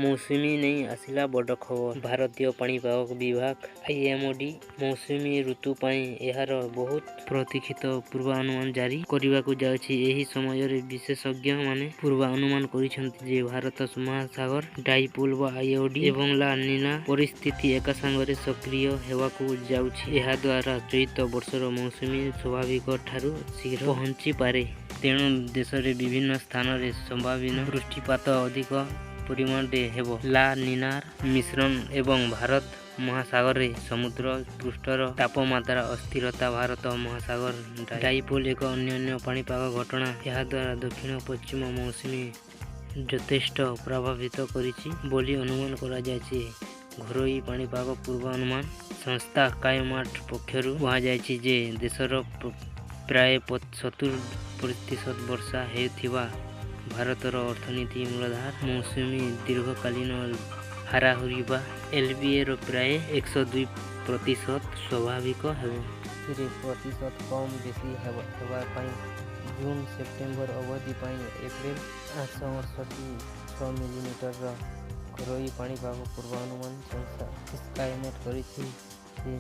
ମୌସୁମୀ ନେଇ ଆସିଲା ବଡ଼ ଖବର। ଭାରତୀୟ ପାଣିପାଗ ବିଭାଗ ଆଇଏମଡି ମୌସୁମୀ ଋତୁ ପାଇଁ ଏହାର ବହୁତ ପ୍ରତୀକ୍ଷିତ ପୂର୍ବାନୁମାନ ଜାରି କରିବାକୁ ଯାଉଛି। ଏହି ସମୟରେ ବିଶେଷଜ୍ଞମାନେ ପୂର୍ବାନୁମାନ କରିଛନ୍ତି ଯେ ଭାରତ ମହାସାଗର ଡାଇପୋଲ ବା ଆଇଓଡି ଏବଂ ଲା ନିନା ପରିସ୍ଥିତି ଏକାସାଙ୍ଗରେ ସକ୍ରିୟ ହେବାକୁ ଯାଉଛି। ଏହାଦ୍ୱାରା ଚଳିତ ବର୍ଷର ମୌସୁମୀ ସ୍ୱାଭାବିକ ଠାରୁ ଶୀଘ୍ର ପହଞ୍ଚିପାରେ। ତେଣୁ ଦେଶରେ ବିଭିନ୍ନ ସ୍ଥାନରେ ସମ୍ଭାବନୀୟ ବୃଷ୍ଟିପାତ ଅଧିକ ପରିମାଣରେ ହେବ। ଲା ନିନାର ମିଶ୍ରଣ ଏବଂ ଭାରତ ମହାସାଗରରେ ସମୁଦ୍ର ପୃଷ୍ଠର ତାପମାତ୍ରା ଅସ୍ଥିରତା ଭାରତ ମହାସାଗର ଡାଇପୋଲ ଏକ ଅନ୍ୟାନ୍ୟ ପାଣିପାଗ ଘଟଣା। ଏହାଦ୍ୱାରା ଦକ୍ଷିଣ ପଶ୍ଚିମ ମୌସୁମୀ ଯଥେଷ୍ଟ ପ୍ରଭାବିତ କରିଛି ବୋଲି ଅନୁମାନ କରାଯାଇଛି। ଘରୋଇ ପାଣିପାଗ ପୂର୍ବାନୁମାନ ସଂସ୍ଥା ସ୍କାଇମେଟ୍ ପକ୍ଷରୁ କୁହାଯାଇଛି ଯେ ଦେଶର ପ୍ରାୟ 70% ବର୍ଷା ହେଉଥିବା ଭାରତର ଅର୍ଥନୀତି ମୂଳାଧାର ମୌସୁମୀ ଦୀର୍ଘକାଳୀନ ହାରାହାରି ବା ଏଲବିଏର ପ୍ରାୟ 102% ସ୍ୱାଭାବିକ ହେବ। ଏଥିରେ ପ୍ରତିଶତ କମ୍ ବେଶୀ ହେବା ପାଇଁ ଜୁନ୍ ସେପ୍ଟେମ୍ବର ଅବଧି ପାଇଁ ଏପ୍ରିଲ 868.6 ମିଲିମିଟରର ଘରୋଇ ପାଣିପାଗ ପୂର୍ବାନୁମାନ ସଂସ୍ଥା ସ୍କାଇମେଟ୍ କରିଛି ଯେ